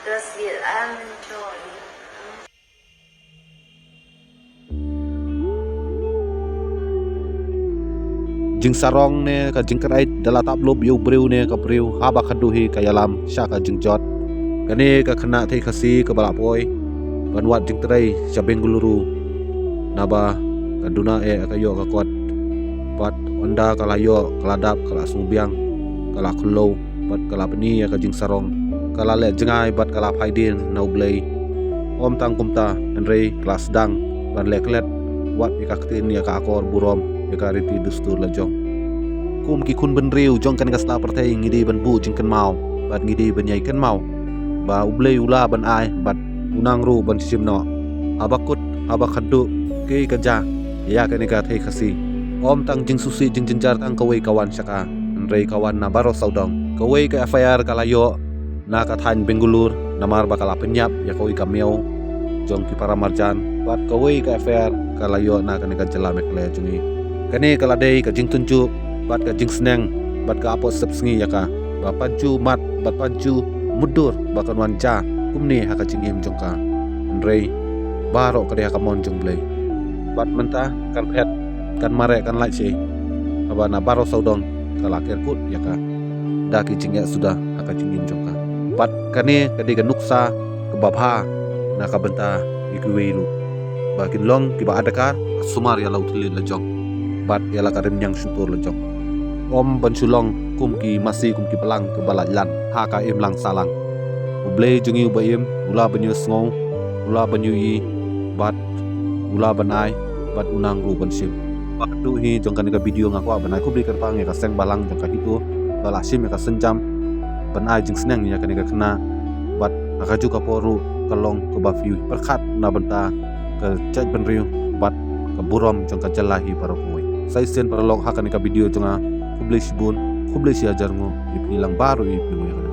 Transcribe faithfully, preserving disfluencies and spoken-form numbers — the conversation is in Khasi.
Just get out and enjoy. Jingsarong ne ka jingkyreit da la tap lup ïa u briew ne ka briew, haba khadduh hi ka ïalam sha ka jingjot. Kane ka khynnah thei Khasi kaba la poi ban wad jingtrei sha Bengaluru, naba ka duna eh ka ïoh ka kot. Bad ynda ka la ïoh, ka la dap, ka la sngewbiang, ka la khloo, bad ka la pyni ïa ka jingsarong, ka la leh jngai bad ka la phai dien na U Blei. Ym tang kumta, hynrei ka la sdang ban leh klet wat ïa ka ktien, ïa ka akor burom, ïa ka riti dustur la jong. Kum ki khun bynriew jong kane ka sla pyrthei, ngi dei ban buh jingkynmaw bad ngi dei ban ïai kynmaw ba U Blei u lah ban ai bad u nang ruh ban shim noh. Haba kut, haba khadduh, kaei ka jia ïa kane ka thei Khasi? Ym tang jingsngewsih jingjynjar tang kawei ka wan sha ka, hynrei ka wan na baroh sawdong. Kawei ka F I R ka la ïoh na ka thaiñ Bengaluru namar ba ka la pynïap ïa kawei ka miaw jong ki para marjan. Bad kawei ka F I R ka la ïoh na kane ka jylla Meghalaya jong ngi. Kane ka la dei ka jingtynjuh bad ka jingsneng bad ka apot sepsngi ïa ka, ba pan ju mad bad pan ju mutdur ba kan wan jia kumne ha ka jingim jong ka. Hynrei baroh ka dei ha ka mon jong U Blei. Bad mynta kan phet, kan mareh, kan lait shai, haba na baroh sawdong ka la ker kut ïa ka da ki jingeh suda ha ka jingim jong ka. Bad kane ka dei ka nuksa kaba bha na ka bynta ïa kiwei ruh, ba kin long kiba adkar ha sumar ïa la u thylliej la jong bad ïa la ka rynïeng shyntur la jong. Ym ban shu long kum ki masi, kum ki blang kiba lait lan ha ka imlang sahlang. U Blei jong ngi uba im u lah ban ïohsngew, u lah ban ïohi, bad u lah ban ai, bad u nang ruh ban shim. Ba haduh hi jong kane ka video nga kwah ban ai khublei kyrpang ïa ka seng balang jong ka HITO ba la shim ïa ka sienjam ban ai jingsneng ïa kane ka khynnah. Bad ha kajuh ka por ruh ka long kaba phi pyrkhat na bynta ka jaitbynriew bad ka burom jong ka jylla hi baroh kawei. Sa shisien paralok, ha kane ka video jong nga, khublei shibun, khublei shihajar nguh ïa phi lang baroh ïa phi ïa kane.